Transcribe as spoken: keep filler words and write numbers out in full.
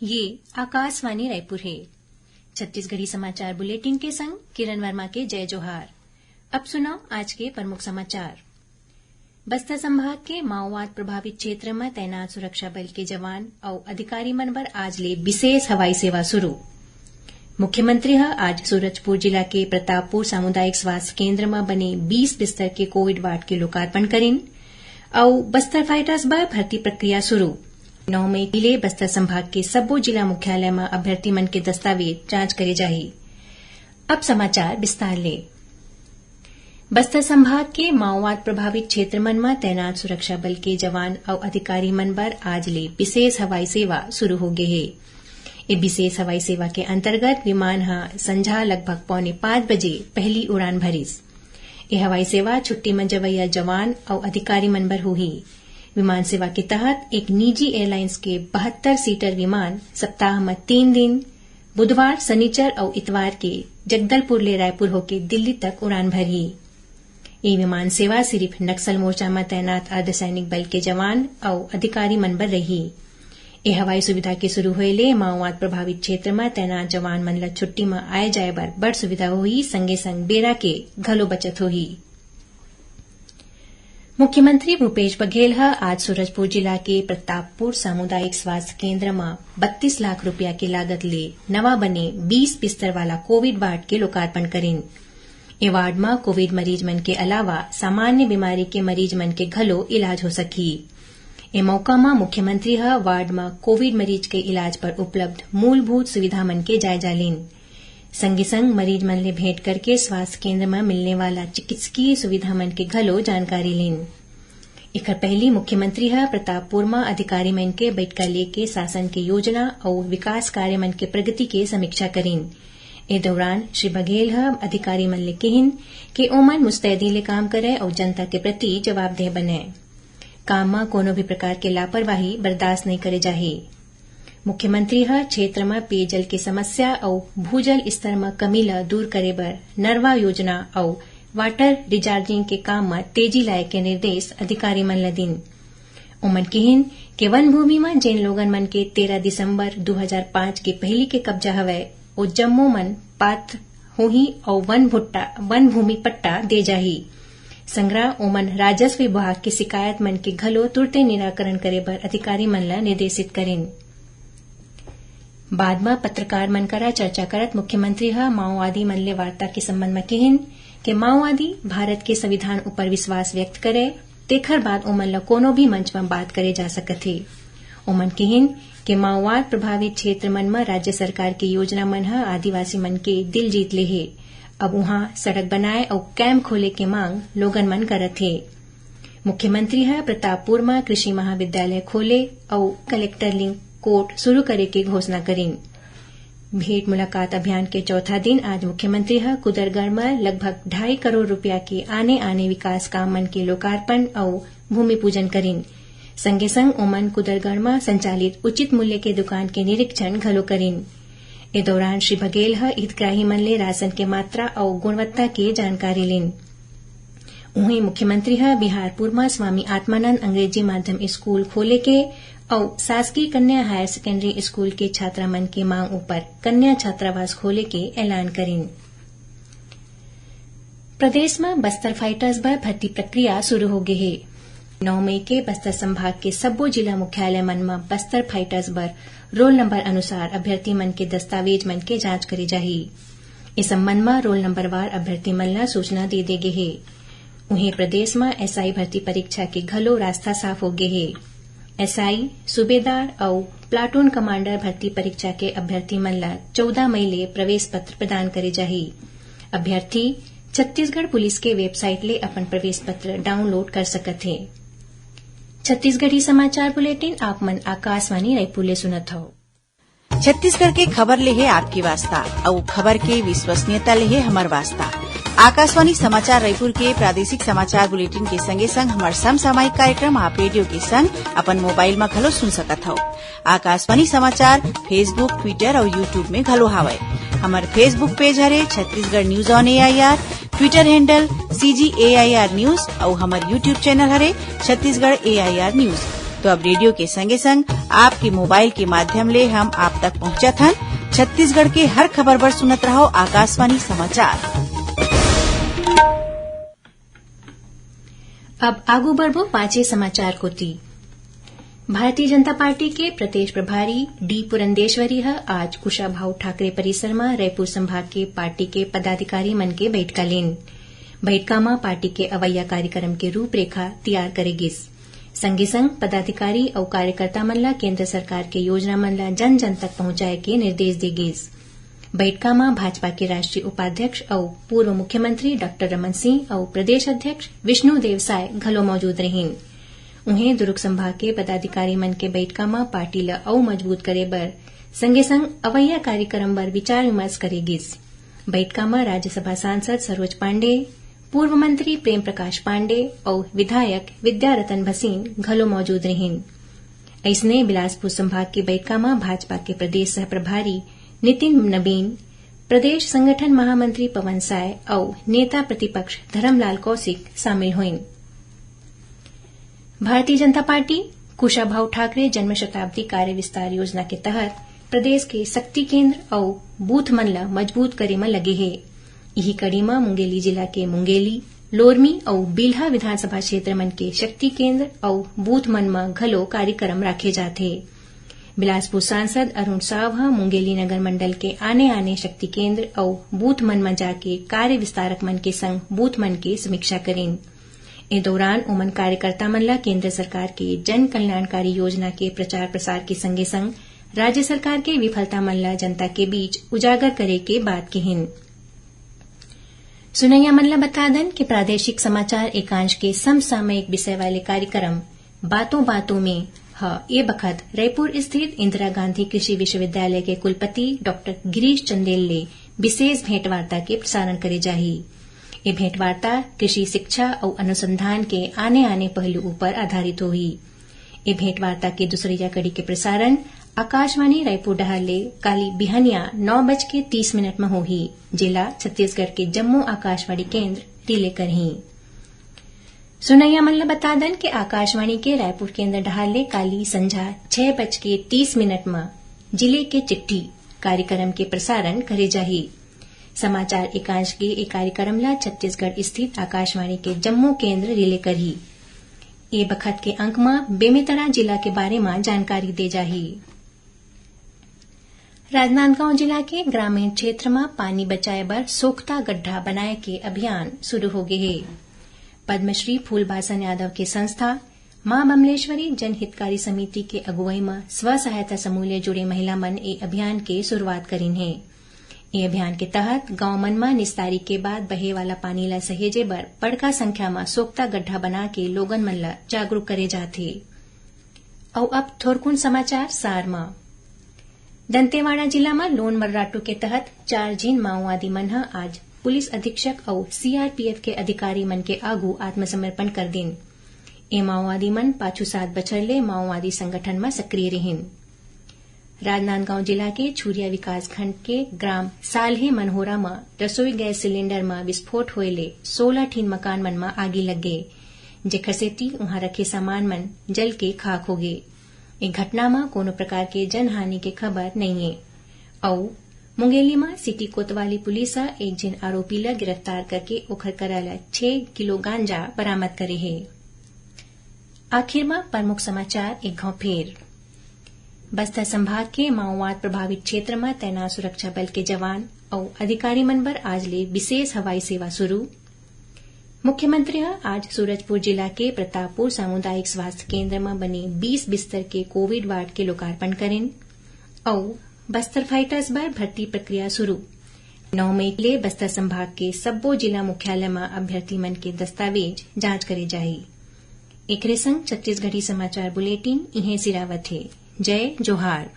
ये आकाशवाणी रायपुर हे। छत्तीसगढ़ी समाचार बुलेटिन के संग किरण वर्मा के जय जोहार। अब सुनव आज के प्रमुख समाचार। बस्तर संभाग के माओवाद प्रभावित क्षेत्र म तैनात सुरक्षा बल के जवान अउ अधिकारी मन बर आज ले विशेष हवाई सेवा शुरू। मुख्यमंत्री ह आज सूरजपुर जिला के प्रतापपुर सामुदायिक स्वास्थ्य केंद्र म बने बीस बिस्तर के कोविड वार्ड के लोकार्पण करिन। अउ बस्तर फाइटर्स बर भर्ती प्रक्रिया शुरू। नौ मई ले बस्तर संभाग के सब्बो जिला मुख्यालय म अभ्यर्थी मन के दस्तावेज जांच करे जाही। अब समाचार विस्तार ले। बस्तर संभाग के माओवाद प्रभावित क्षेत्र मन म तैनात सुरक्षा बल के जवान अउ अधिकारी मन बर आज ले विशेष हवाई सेवा शुरू हो गे हे। ए विशेष हवाई सेवा के अंतर्गत विमान ह संझा लगभग पौने पाँच बजे पहली उड़ान भरिस। ए हवाई सेवा छुट्टी म जवइया जवान अउ अधिकारी मन बर होही। विमान सेवा के तहत एक निजी एयरलाइंस के बहत्तर सीटर विमान सप्ताह म तीन दिन, बुधवार, सनीचर अउ इतवार के जगदलपुर ले रायपुर होके दिल्ली तक उड़ान भरही। ए विमान सेवा सिरिफ नक्सल मोर्चा म तैनात अर्धसैनिक बल के जवान अउ अधिकारी मन बर रही। ए हवाई सुविधा के शुरू होए ले माओवाद प्रभावित क्षेत्र म तैनात जवान मन ल छुट्टी म आए जाए बर बड़ सुविधा होही, संगे संग बेरा के घलो बचत होही। मुख्यमंत्री भूपेश बघेल ह आज सूरजपुर जिला के प्रतापपुर सामुदायिक स्वास्थ्य केंद्र म बत्तीस लाख रुपया के लागत ले नवा बने बीस बिस्तर वाला कोविड वार्ड के लोकार्पण करिन। ए वार्ड म कोविड मरीज मन के अलावा सामान्य बीमारी के मरीज मन के घलो इलाज हो सकही। ए मौका म मुख्यमंत्री ह वार्ड म कोविड मरीज के इलाज पर उपलब्ध मूलभूत सुविधा मन के जायजा लीन। संगे संग मरीज मन ले भेंट करके स्वास्थ्य केंद्र म मिलने वाला चिकित्सकीय सुविधा मन के घलो जानकारी लीन। एखर पहिली मुख्यमंत्री ह प्रतापपुर म अधिकारी मन के बइठका लेके शासन के योजना अउ विकास कार्य मन के प्रगति के समीक्षा करिन। ए दौरान श्री बघेल ह अधिकारी मन ले किहिन कि ओमन मुस्तैदी ले काम करय अउ जनता के प्रति जवाबदेह बनय। काम म कोनो भी प्रकार के लापरवाही बर्दाश्त नइ करे जाही। मुख्यमंत्री ह क्षेत्र म पेयजल के समस्या अउ भूजल स्तर म कमी ल दूर करे बर नरवा योजना अउ वाटर रिचार्जिंग के काम म तेजी लाए के निर्देश अधिकारी मन ल दीन। ओमन किहिन के वन भूमि म जेन लोगन मन के तेरह दिसंबर दू हजार पाँच के पहिली के कब्जा हवय, ओ जम्मो मन पात्र होही अउ वन भुट्टा, वन भूमि पट्टा दे जाही। संगरा ओमन राजस्व विभाग के शिकायत मन के घलो तुरते निराकरण करे बर अधिकारी मन ल निर्देशित करिन। बाद म पत्रकार मन करा चर्चा करत मुख्यमंत्री ह माओवादी मन ले वार्ता के संबंध म किहिन के माओवादी भारत के संविधान ऊपर विश्वास व्यक्त करे, तेखर बाद ओमन ल कोनो भी मंच म बात करे जा सकत हे। ओमन किहिन के माओवाद प्रभावित क्षेत्र मन म राज्य सरकार के योजना मन ह आदिवासी मन के दिल जीत ले हे। अब उहां सड़क बनाए अउ कैंप खोले के मांग लोगन मन करत हे। मुख्यमंत्री ह प्रतापपुर म कृषि महाविद्यालय खोले अउ कलेक्टर लिंक कोर्ट शुरू करे के घोषणा करिन। भेंट मुलाकात अभियान के चौथा दिन आज मुख्यमंत्री ह कुदरगढ़ म लगभग ढाई करोड़ रुपया के आने-आने विकास काम मन के लोकार्पण अउ भूमि पूजन करिन। संगे संग ओमन कुदरगढ़ म संचालित उचित मूल्य के दुकान के निरीक्षण घलो करिन। ए दौरान श्री बघेल ह हितग्राही मन ले राशन के मात्रा अउ गुणवत्ता के जानकारी लीन। उहें, मुख्यमंत्री ह बिहारपुर म स्वामी आत्मानंद अंग्रेजी माध्यम स्कूल खोले के अउ शासकीय कन्या हायर सेकेंडरी स्कूल के छात्रा मन के मांग ऊपर कन्या छात्रावास खोले के ऐलान करिन। प्रदेश म बस्तर फाइटर्स बर भर्ती प्रक्रिया शुरू हो गे हे। नौ मई के बस्तर संभाग के सब्बो जिला मुख्यालय मन म बस्तर फाइटर्स बर रोल नंबर अनुसार अभ्यर्थी मन के दस्तावेज मन के जांच करे जाही। ए संबंध म रोल नंबरवार अभ्यर्थी मन ल सूचना दे दे गे हे। उहें, प्रदेश म एसआई भर्ती परीक्षा के घलो रास्ता साफ हो गे हे। एसआई, सूबेदार अउ प्लाटून कमांडर भर्ती परीक्षा के अभ्यर्थी मन ल चौदह मई ले प्रवेश पत्र प्रदान करे जाही। अभ्यर्थी छत्तीसगढ़ पुलिस के वेबसाइट ले अपन प्रवेश पत्र डाउनलोड कर सकत हे। छत्तीसगढ़ी समाचार बुलेटिन आप मन आकाशवाणी रायपुर ले सुनत हव। छत्तीसगढ़ के खबर ले हे आपके वास्ता, अउ खबर के विश्वसनीयता ले हे हमर वास्ता। आकाशवाणी समाचार रायपुर के प्रादेशिक समाचार बुलेटिन के संगे संग हमर समसामयिक कार्यक्रम आप रेडियो के संग अपन मोबाइल म घलो सुन सकत हव। आकाशवाणी समाचार Facebook, Twitter अउ YouTube में घलो हावय। हमर Facebook पेज हरे Chhattisgarh news on AIR, Twitter handle CG AIR news अउ हमर YouTube चैनल हरे छत्तीसगढ़ एआईआर न्यूज। तो अब रेडियो के संगे संग आपके मोबाइल के माध्यम ले हम आप तक पहुंचत हन। छत्तीसगढ़ के हर खबर बर सुनत रहो आकाशवाणी समाचार। अब आगू बढ़बो पांचे समाचार कोती। भारतीय जनता पार्टी के प्रदेश प्रभारी डी पुरंदेश्वरी ह आज कुशाभाऊ ठाकरे परिसर म रायपुर संभाग के पार्टी के पदाधिकारी मन के बैठका लीन। बैठका म पार्टी के अवैया कार्यक्रम के रूपरेखा तैयार करे गिस। संगे संग पदाधिकारी अउ कार्यकर्ता मन ल केंद्र सरकार के योजना मन ल जन जन तक पहुंचाए के निर्देश दे गिस। बैठका म भाजपा के राष्ट्रीय उपाध्यक्ष अउ पूर्व मुख्यमंत्री डॉक्टर रमन सिंह अउ प्रदेश अध्यक्ष विष्णु देव साय घलो मौजूद रहिन। उहें, दुर्ग संभाग के पदाधिकारी मन के बैठका म पार्टी ल अउ मजबूत करे बर संगे संग अवैया कार्यक्रम बर विचार विमर्श करे गिस। बैठका म राज्यसभा सांसद सरोज पांडे, पूर्व मंत्री प्रेम प्रकाश पांडे अउ विधायक विद्यारतन भसीन घलो मौजूद रहिन। अइसने, बिलासपुर संभाग के बैठका म भाजपा के प्रदेश सह प्रभारी नितिन नबीन, प्रदेश संगठन महामंत्री पवन साय अउ नेता प्रतिपक्ष धरमलाल कौशिक शामिल होइन। भारतीय जनता पार्टी कुशाभाऊ ठाकरे जन्म शताब्दी कार्य विस्तार योजना के तहत प्रदेश के शक्ति केंद्र अउ बूथ मन ल मजबूत करे म लगे हे। इही कड़ी म मुंगेली जिला के मुंगेली, लोरमी अउ बिल्हा विधानसभा क्षेत्र मन के शक्ति केंद्र अउ बूथ मन म घलो कार्यक्रम राखे जाथे। बिलासपुर सांसद अरुण साव ह मुंगेली नगर मंडल के आने-आने शक्ति केंद्र अउ बूथ मन म जाके कार्य विस्तारक मन के संग बूथ मन के समीक्षा करिन। ए दौरान ओमन कार्यकर्ता मन ल केंद्र सरकार के जन कल्याणकारी योजना के प्रचार प्रसार के संगे संग राज्य सरकार के विफलता मन ल जनता के बीच उजागर करे के बात किहिन। सुनैया मन ल बता दन कि प्रादेशिक समाचार एकांश के समसामयिक विषय वाले कार्यक्रम बातों बातों में ह ए बखत रायपुर स्थित इंदिरा गांधी कृषि विश्वविद्यालय के कुलपति डॉक्टर गिरीश चंदेल ले विशेष भेंटवार्ता के प्रसारण करे जाही। ए भेंटवार्ता कृषि शिक्षा अउ अनुसंधान के आने-आने पहलू ऊपर आधारित होही। ए भेंटवार्ता के दूसरइया कड़ी के प्रसारण आकाशवाणी रायपुर डहार ले काली बिहनिया नौ बज के तीस मिनट म होही, जेला छत्तीसगढ़ के जम्मो आकाशवाणी केंद्र रिले करही। सुनैया मन ल बता दन कि आकाशवाणी के रायपुर केंद्र डहार ले काली संझा छह बज के तीस मिनट म जिले के चिट्ठी कार्यक्रम के प्रसारण करे जाही। समाचार एकांश के ए कार्यक्रम ल छत्तीसगढ़ स्थित आकाशवाणी के जम्मो केंद्र रिले करही। ए बखत के अंक म बेमेतरा जिला के बारे म जानकारी दे जाही। राजनांदगांव जिला के ग्रामीण क्षेत्र म पानी बचाए बर सोख्ता गड्ढा बनाए के अभियान शुरू हो गे हे। पद्मश्री फूलबासन यादव के संस्था मां बमलेश्वरी जनहितकारी समिति के अगुवई म स्व सहायता समूह ले जुड़े महिला मन ए अभियान के शुरुआत करिन हे। ए अभियान के तहत गांव मन म निस्तारी के बाद बहे वाला पानी ल सहेजे बर बड़का संख्या म सोख्ता गड्ढा बना के लोगन मन ल जागरूक करे जात हे। अउ अब थोरकुन समाचार सार म। दंतेवाड़ा जिला म लोन मर्राटू के तहत चार झिन माओवादी मन ह आज पुलिस अधीक्षक अउ सीआरपीएफ के अधिकारी मन के आगू आत्मसमर्पण कर दिन। ए माओवादी मन पाछू सात बछर ले माओवादी संगठन म सक्रिय रिहिन। राजनांदगांव जिला के छुरिया विकासखंड के ग्राम साल्हे मनहोरा म रसोई गैस सिलेंडर म विस्फोट होए ले सोलह ठिन मकान मन म आगी लग गे, जेखर सेती उहां रखे सामान मन जल के खाक हो गे। ए घटना म कोनो प्रकार के जनहानि के खबर नइये। अउ मुंगेली म सिटी कोतवाली पुलिस ह एक झिन आरोपी ल गिरफ्तार करके ओखर करा ले छह किलो गांजा बरामद करे हे। आखिर म प्रमुख समाचार एक घांव फेर। बस्तर संभाग के माओवाद प्रभावित क्षेत्र म तैनात सुरक्षा बल के जवान अउ अधिकारी मन बर आज ले विशेष हवाई सेवा शुरू। मुख्यमंत्री ह आज सूरजपुर जिला के प्रतापपुर सामुदायिक स्वास्थ्य केंद्र म बने बीस बिस्तर के कोविड वार्ड के लोकार्पण करिन। अउ बस्तर फाइटर्स बर भर्ती प्रक्रिया शुरू। नौ मई ले बस्तर संभाग के सब्बो जिला मुख्यालय म अभ्यर्थी मन के दस्तावेज जांच करे जाही। एकरे संग छत्तीसगढ़ी समाचार बुलेटिन इहें सिरावत हे। जय जोहार।